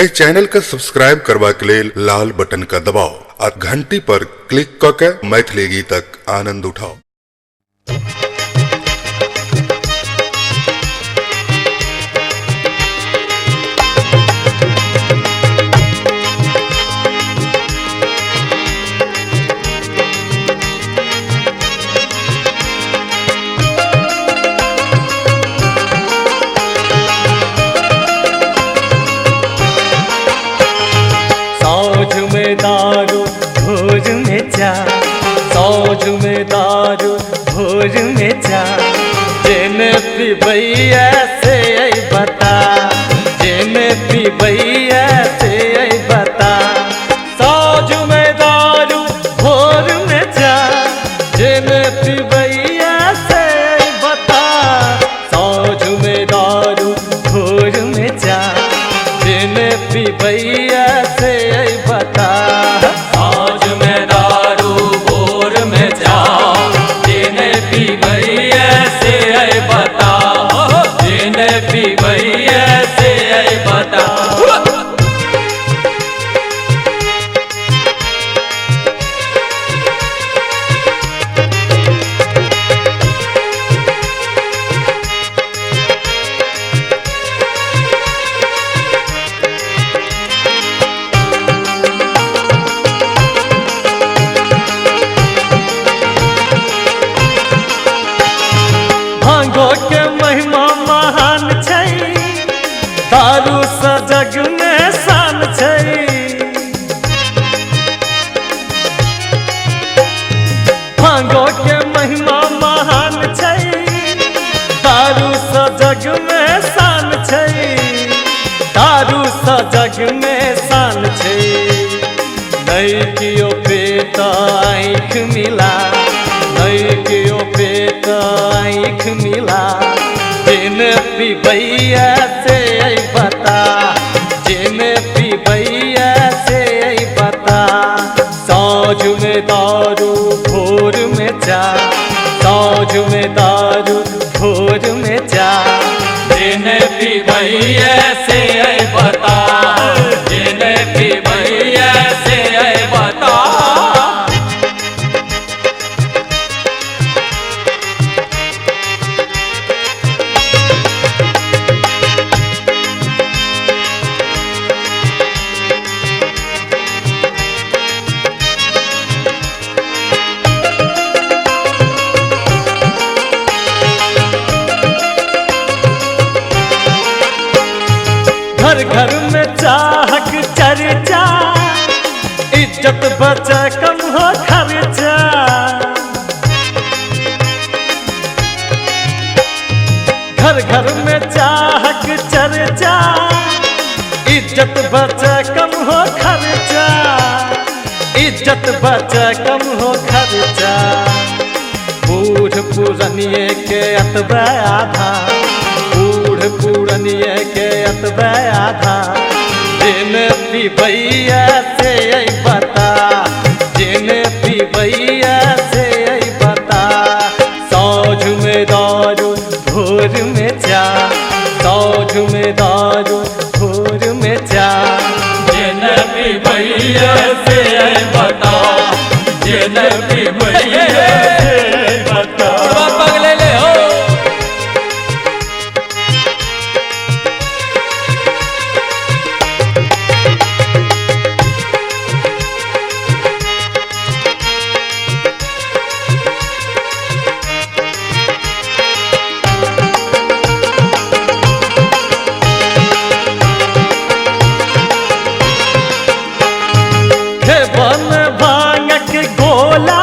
एहि चैनल के सब्सक्राइब करबाक लेल लाल बटन के दबाउ आ घंटी पर क्लिक क के मैथिली गीतक आनंद उठाउ। साँझ में दारू भोर में चा, साँझ में दारू भोर में चा, जेने पिबैया से बता, जेने पिबैया से बता। साँझ में दारू भोर में चा, जेने पिबैया से बता। साँझ में दारू भोर में चा, जेने पिबैया से बता। साँझ में दारू भोर में चा, जेने पिबैया से बता, जेने पिबैया से बता। भांगो के महिमा महान छै, दारू सँ जग में शान छै। भांगो के महिमा महान छै, दारू सँ जग में शान छै, दारू सँ जग में शान छै। नहि कियो पेट आँखि मिला, नहि कियो पेट आँखि मिला, जेने पिबैया से बता, जेने पिबैया से बता। साँझ में दारू भोर में चा, साँझ में दारू भोर में चा, जेने पिबैया से बता, जेने पिबैया से बता। घर घर में चाहक चर्चा, इज्जत बचा कम हो खर्चा। घर घर में चाहक चर्चा, इज्जत बचा कम हो खर्चा, इज्जत बचा कम हो खर्चा। बूढ़ पुरनिये के अतबे आधा, बूढ़ पुरनिये के अतबे आधा, जेने पिबैया से बता, जेने पिबैया से बता। साँझ में दारू भोर में चा, साँझ में दारू भोर में चा, जेने पिबैया से बता, जेने पिबैया से बता। पगले ले हो। खेबन भांगक गोला,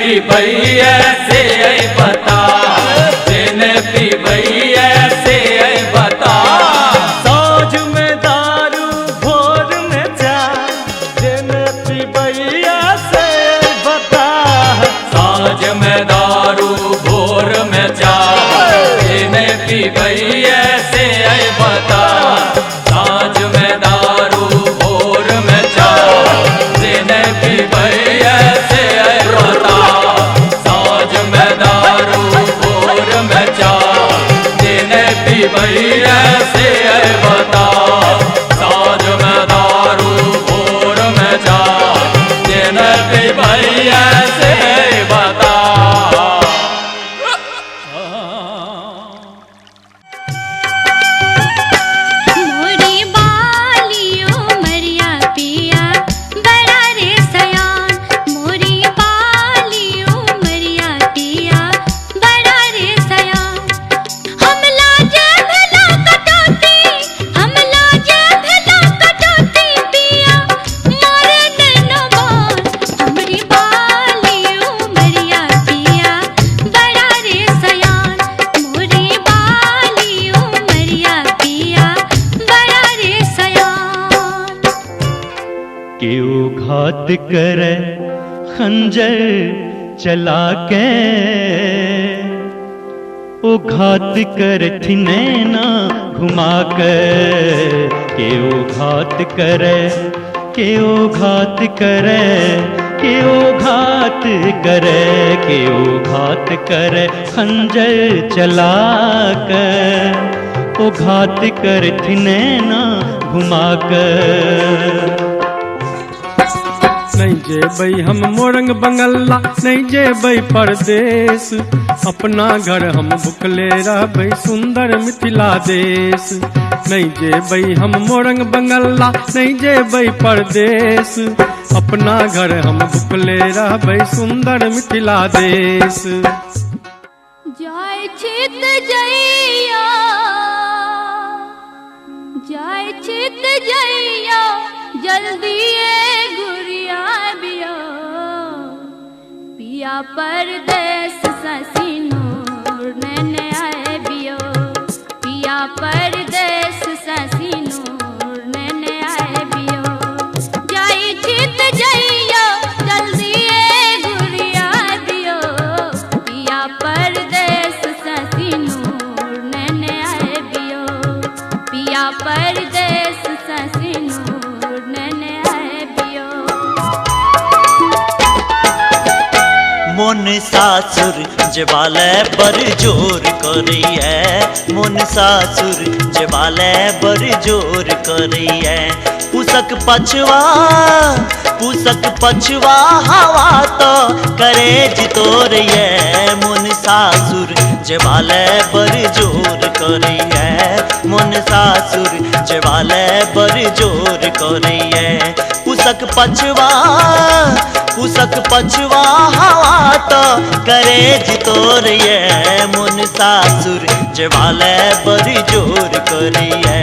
पीबैया से बता, जेने पीबैया से बता। साँझ में दारू भोर में चाय, जेने पीबैया से बता। साँझ में दारू भोर में चाय, जेने पीबैया से बता। साँझ में दारू भोर में चाय, जेने पीबैया से बता। साँझ में दारू भोर में चाय, जेने पीबैया से बता। साँझ में दारू भोर में चाय, जेने पीबैया से बता। मोरी बालियो मरिया पिया बड़ा रे सयान, मोरी बालियो मरिया पिया बड़ा रे सयान। हम लाजे भला कटौती, हम लाजे भला कटौती पिया मारे नैनबान। हमरी बालियो मरिया पिया बड़ा रे सयान, मोरी बालियो मरिया पिया बड़ा रे सयान। केओ घात करे खंजर चला के, ओ घात करथि नैना घुमा के। केओ घात करे, केओ घात करे, केओ घात करे, केओ घात करे खंजर चला के, ओ घात करथि नैना घुमा के। नहीं जेबै हम मोरंग बंगला, नहीं जेबै परदेश, अपना घर हम भुखले रहबै सुंदर मिथिला देश। नहीं जेबै हम मोरंग बंगला, नहीं जेबै परदेश, अपना घर हम भुखले रहबै सुंदर मिथिला देश। जाय छित जइया, जाय छित जइया, जल्दी गुड़िया बिया। पिया परदेस ससिनूर नैने आए बियो, पिया परदेस ससिनूर नैने आए बियो। जाय छित जइया, जल्दी गुड़िया बियो, पिया परदेस ससिनूर नैने आए बियो, पिया परदेस ससिनूर नैने आए बियो। मोन सासुर जेबाले बड़ जोर करैया, मोन सासुर जेबाले बड़ जोर करैया। पुसक पछुआ, पुसक पछुआ हवा तो करेज तोरैया, मोन सासुर जेबाले बड़ जोर करैया, मोन सासुर जेबाले बड़ जोर करैया। पुसक पछुआ, पुसक पछुआ हवा तो करेज तोरैया, मोन सासुर जेबाले बड़ जोर करैया,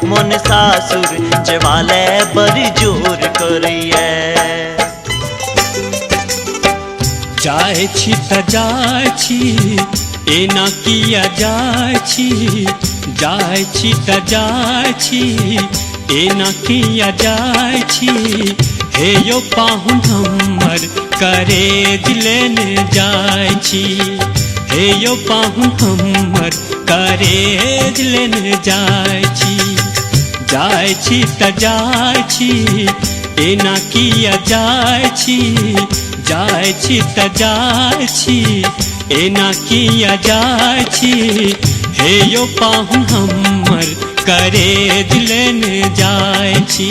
मोन सासुर जेबाले बड़ जोर करैया। जाय छी त जाय छी, एना किया जाय छी। जाय छी त जाय छी, एना किया जाय छी। हे यो पाहुन हमर करेज लेने जाय छी, हे यो पाहुन हमर करेज लेने जाय छी। जाय छी त जाय छी, एना किया जाय छी। जाय छी त जाय छी, एना किया जाय छी। हे यो पाहुन हमर करेज लेने जाय छी,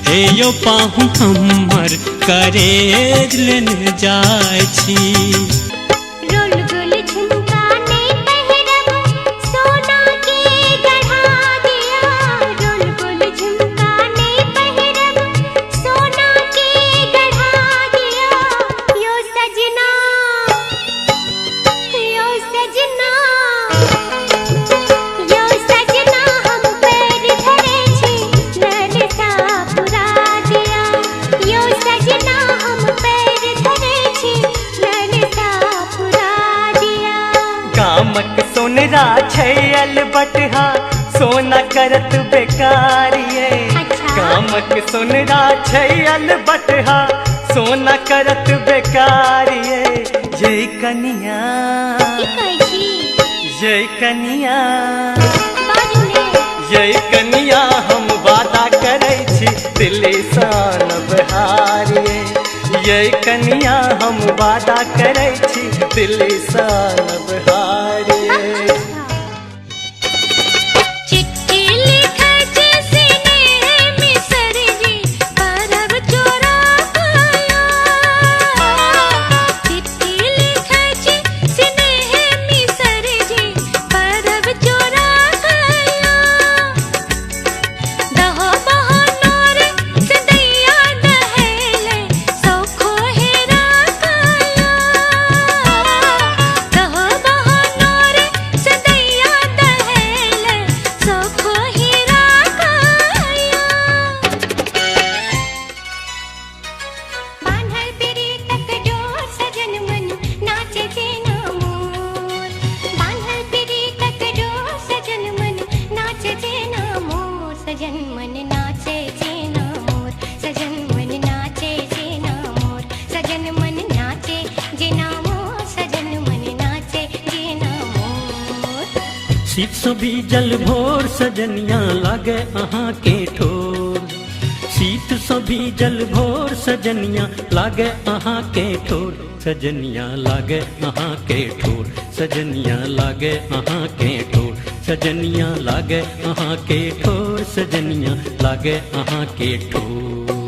हे यो पाहुन हमर करेज लेने जाय छी। रोल गोल झुमका नहीं पहिरब, सोना के गढ़ा दिया। रोल गोल झुमका नहीं पहिरब, सोना के गढ़ा दिया। यो सजना, यो सजना, यो सजना हम पैर धरे छी, ललसा पुरा दिया। यो सजना हम पैर धरे छी। करत बेकारिये। अच्छा। कामक सोनरा छै अलबटहा सोना करत बेकारिये। ये कनिया की कहै छी? ये कनिया बाजू ने। ये कनिया हम वादा करै छी दिल्ली सँ आनब हारिये। ये कनिया हम वादा करै छी दिल्ली सँ आनब हारिये। चिट्ठी लिखै छी सिनेह मिसर जी परब चोरा काया। चिट्ठी लिखै छी सिनेह मिसर जी परब चोरा काया। दहो बहो नोर से दैया दहेले सौखो हेरा काया। दहो बहो नोर से दैया दहेले सौखो हेरा काया। बान्हल प्रीतक डोर सजन मन नाचे जेना मोर। बान्हल प्रीतक डोर सजन मन नाचे जेना मोर। सजन मन नाचे जेना मोर। सजन मन नाचे जेना मोर। सजन मन नाचे जेना मोर। सजन मन नाचे जेना मोर। शीत सँ भीजल भोर सजनिया लागे अहाँ के ठोर। शीत सँ भीजल भोर सजनिया लागे अहाँ के ठोर। सजनिया लागे अहाँ के ठोर। सजनिया लागे अहाँ के ठोर। सजनिया लागे अहाँ के ठोर। सजनिया लागे अहाँ के ठोर।